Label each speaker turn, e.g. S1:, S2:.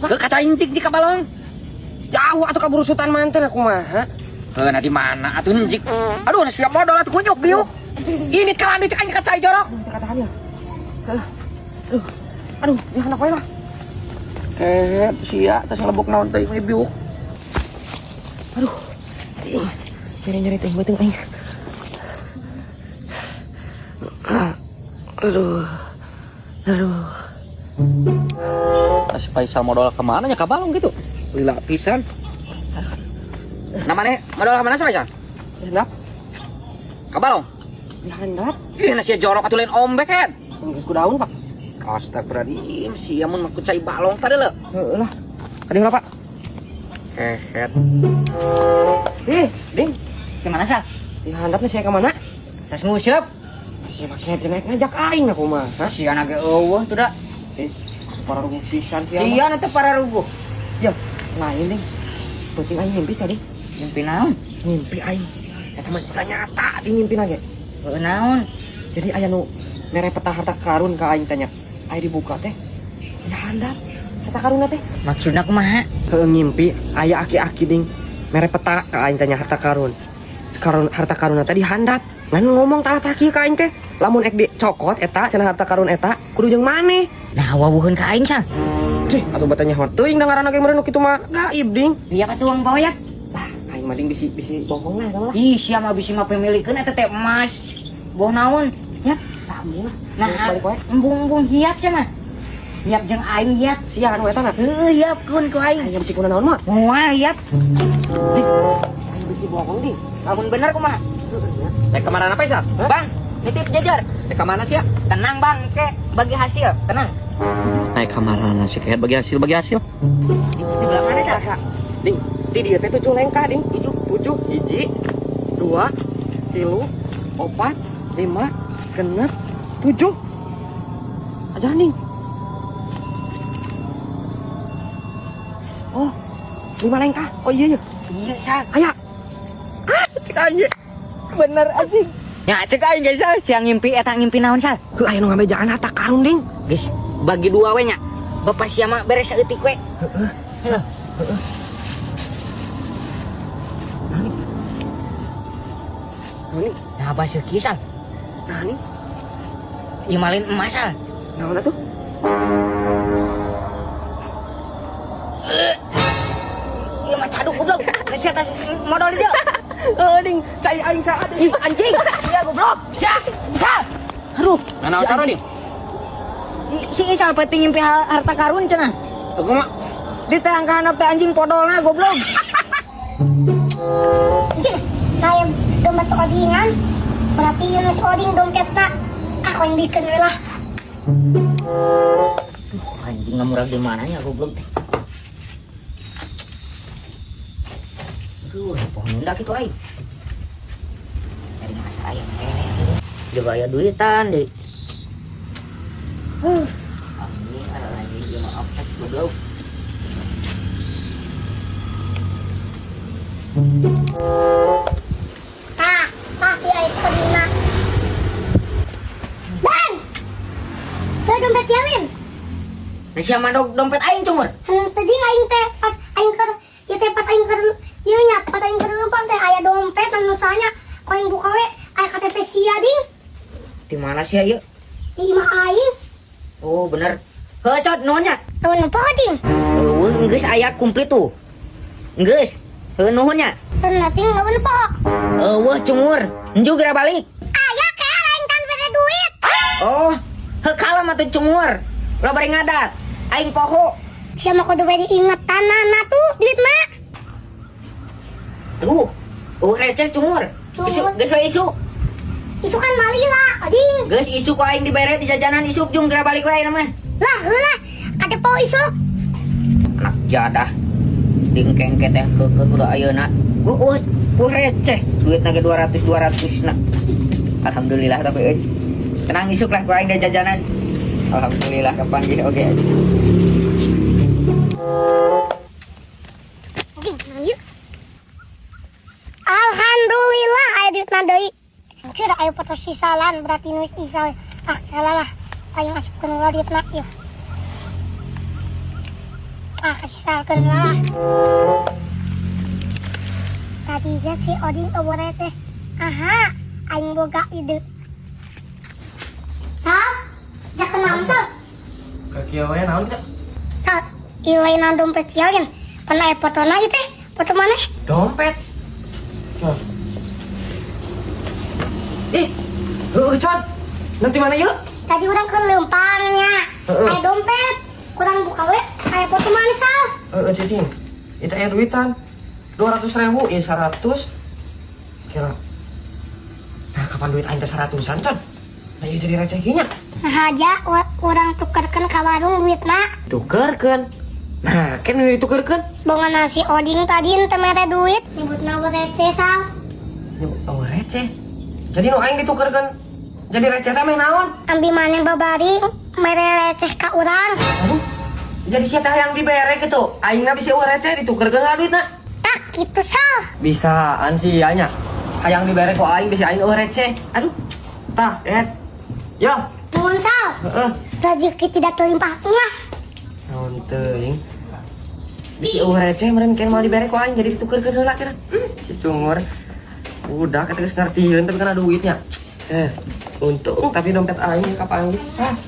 S1: Ke kaca injik di kabalong.
S2: Jauh atuh ka burusutan manten aku mah.
S1: Heuh, nah di mana atuh injik? Aduh, nah siap modal atuh kunyuk biuk. Ini kalandi cek aing ka cai jorok.
S2: Katahan ya. Aduh. Aduh, ya anak wae lah.
S1: Kehet sia tas ngelebok naon teh ini biuk.
S2: Aduh. Cing. Nyeri-nyeri teh beuteung aing. Aduh. Aduh.
S1: Si Faisal modal kemana nya kabalong gitu? Lila pisan. Nah mana modal kemana sih Faisal?
S2: Handap.
S1: Kabalong.
S2: Di handap.
S1: Ih, nasi jorok atuh lain ombek kan.
S2: Geus ku daun, Pak.
S1: Astagfirullahaladzim, sia mun mah ku cai balong tadi lho.
S2: Heeh lah. Kadieu lah, Pak.
S1: Kehet.
S2: Ih, Ding.
S3: Kemana sal?
S2: Di handap nih saya kemana?
S3: Tas nguseup.
S2: Si make jelek ngajak aing aku mah. Hah?
S3: Sia na ge eueuh tuh da.
S2: Eh, para ruguh pisan sia.
S3: Sia na teh pararuguh.
S2: Ya, lain ding. Penting aing ngimpi tadi.
S3: Mimpi naon?
S2: Ngimpi aing. Eta mah juga nyata di ngimpi lagi.
S3: Heueuh naon?
S2: Jadi aya nu mere peta harta karun ka aing tanya. Aing dibuka teh. Di handap harta karun teh.
S3: Maksudna kumaha?
S2: Heueuh ngimpi aya aki-aki ding mere peta ka aing tanya harta karun. Karun harta karun teh di handap. Ngan ngomong talah kieu ka aing teh. Lamun ek dicokot eta cenah harta karun eta kudu jeung maneh.
S3: Nah, wawuheun ka aing sal.
S2: Cih, atuh batanya mah teuing da ngaranna ge meureun nu kitu mah gaib ding.
S3: Iya ka tuang bawa ya.
S2: Lah, aing mah ding bisi bisi bohong lah eta mah lah.
S3: Ih, sia mah bisi mah pemilikeun eta teh emas. Boh naon? Ya.
S2: Lah, embung lah.
S3: Nah,
S2: balik wae.
S3: Embung-embung hiap sia mah. Hiap jeung aing hiap.
S2: Sia anu eta na.
S3: Heueuh hiapkeun ku aing.
S2: Aing bisi kuna naon mah?
S3: Moal hiap.
S2: Aing bisi bohong ding.
S3: Lamun bener kumaha?
S1: Teh kemana Faisal?
S3: Bang, nitip jajar.
S1: Teh kemana sih ya?
S3: Tenang bang, ke bagi hasil, tenang.
S1: Naik kamarana sih kayak bagi hasil bagi hasil.
S3: Di belah mana sal?
S2: Ding, di dieu teh 7 lengkah ding. 7, 7, 1, 2, 3, 4, 5, 6, 7. Aja ding. Oh, 5 lengkah. Oh iya iya.
S3: Iya sal.
S2: Aya. Ah, cek aing. Bener anjing.
S3: Ya cek aing guys sal, siang ngimpi eta ngimpi naon sal?
S2: Heuh aya nu ngabejaan harta karun ding.
S3: Guys, bagi dua we nya. Bapak sia mah beres saeutik we.
S2: Heeh.
S3: Heeh.
S2: Heeh. Nani?
S3: Nah, basuh kieu sal.
S2: Nani?
S3: Ieu malin emas sal.
S2: Naon atuh?
S3: Ieu mah caduk goblok. Geus tas modal dia.
S2: Heuh ding, cai aing saat
S3: Ih, anjing. Sia goblok. Sia. Sal. Aduh.
S1: Nah, naon cara ding?
S3: Si Isal penting ngimpi harta karun cenah.
S1: Tuh mah
S3: Di teh angka teh anjing podolna goblok.
S4: Anjing, lain dompet seodingan. Berarti ieu nu seoding dompetna. Aku yang bikin we lah.
S3: Anjing ngamurag di mananya goblok teh. Aduh, pohon nunda kitu aing. Cari masa aya keneh. Juga aya duitan deui. Huh. Anjing, ada anjing ieu mah apes goblok.
S4: Tah, pasti aya seodingna. Bang! Teu dompet jalin.
S3: Nah, sia mah dompet aing cumur.
S4: Henteu ding aing teh pas aing keur ieu teh pas aing keur ieu nya pas aing keur leumpang teh aya dompet anu sanya ku aing buka we aya KTP sia ding.
S3: Di mana sia ieu?
S4: Di imah aing.
S3: Oh, bener. Heuh, cot nuhun nya.
S4: Teu nempo ding.
S3: Eueuh, geus aya komplit tuh. Geus. Heuh nuhun nya.
S4: Teu nanti nggak nempo.
S3: Eueuh cumur. Enju geura balik.
S4: Aya kean aing kan bere duit.
S3: Oh, heuh kalem atuh cumur. Lo bari ngadat. Aing poho.
S4: Sia mah kudu bari ingetan nana tuh duit mah.
S3: Aduh, eueuh receh cumur. Isu,
S4: Cumur.
S3: geus we isu.
S4: Isu kan malila, ading.
S3: Geus isu ku aing dibere di jajanan isuk jung geura balik we ayeuna mah.
S4: Lah, heulah. Kade po isuk.
S3: Anak jadah. Dingkengke teh keukeuh kudu ayeuna. Eueuh, eueuh receh. Duitna ge 200 200 na. Alhamdulillah tapi euy. Tenang isuk lah ku aing di jajanan. Alhamdulillah kapanggih oge.
S4: Anjing, nang yuk. Alhamdulillah aya duitna deui. Kira aya foto sisalan berarti nu isal. Ah, salah lah. Aing asupkeun heula duitna ieu. Ah, kasih lah. Tadinya si Oding euweuh teh. Aha, aing boga ide. Sal, bisa kenal, Sal?
S2: Kaki we naon kita?
S4: Sal, ieu lain dompet sia kan? Pernah aya fotona ieu teh? Foto mana?
S2: Dompet. Huh. Ih, heueuh, Con. Nanti mana yuk?
S4: Tadi urang ke leumpangnya.
S2: Heeh.
S4: Aya dompet. Ku urang buka we, aya foto mana, Sal?
S2: Heeh, cicing. Itu aya duitan. 200 ribu, ya 100. Kira. Nah, kapan duit aing teh 100-an, Con? Nah, ieu jadi receh nya.
S4: Nah aja urang tukerkeun ka warung duitna.
S2: Tukerkeun. Nah, kan udah ditukerkeun.
S4: Bongan si Oding tadi ente mere duit, nyebutna receh, Sal.
S2: Oh, receh. Jadi nu aing ditukerkeun jadi receh teh meh naon?
S4: Ambi maneh babari mere receh ka urang.
S2: Aduh. Jadi siapa yang dibere gitu? Aingna bisa euweuh receh ditukerkeun ka duitna.
S4: Tak gitu, Sal.
S2: Bisaan sih ya nya. Hayang dibere ku aing bisa aing euweuh receh. Aduh. Tah, Et. Yo.
S4: Nuhun, Sal.
S2: Heeh.
S4: Rezeki tidak terlimpah mah.
S2: Naon teuing. Bisi euweuh receh meureun keun moal dibere ku aing jadi ditukerkeun heula cenah. Si cungur. Udah kata geus ngartieun tapi kana duitnya. Eh, untung tapi dompet aing kapanggih. Ah.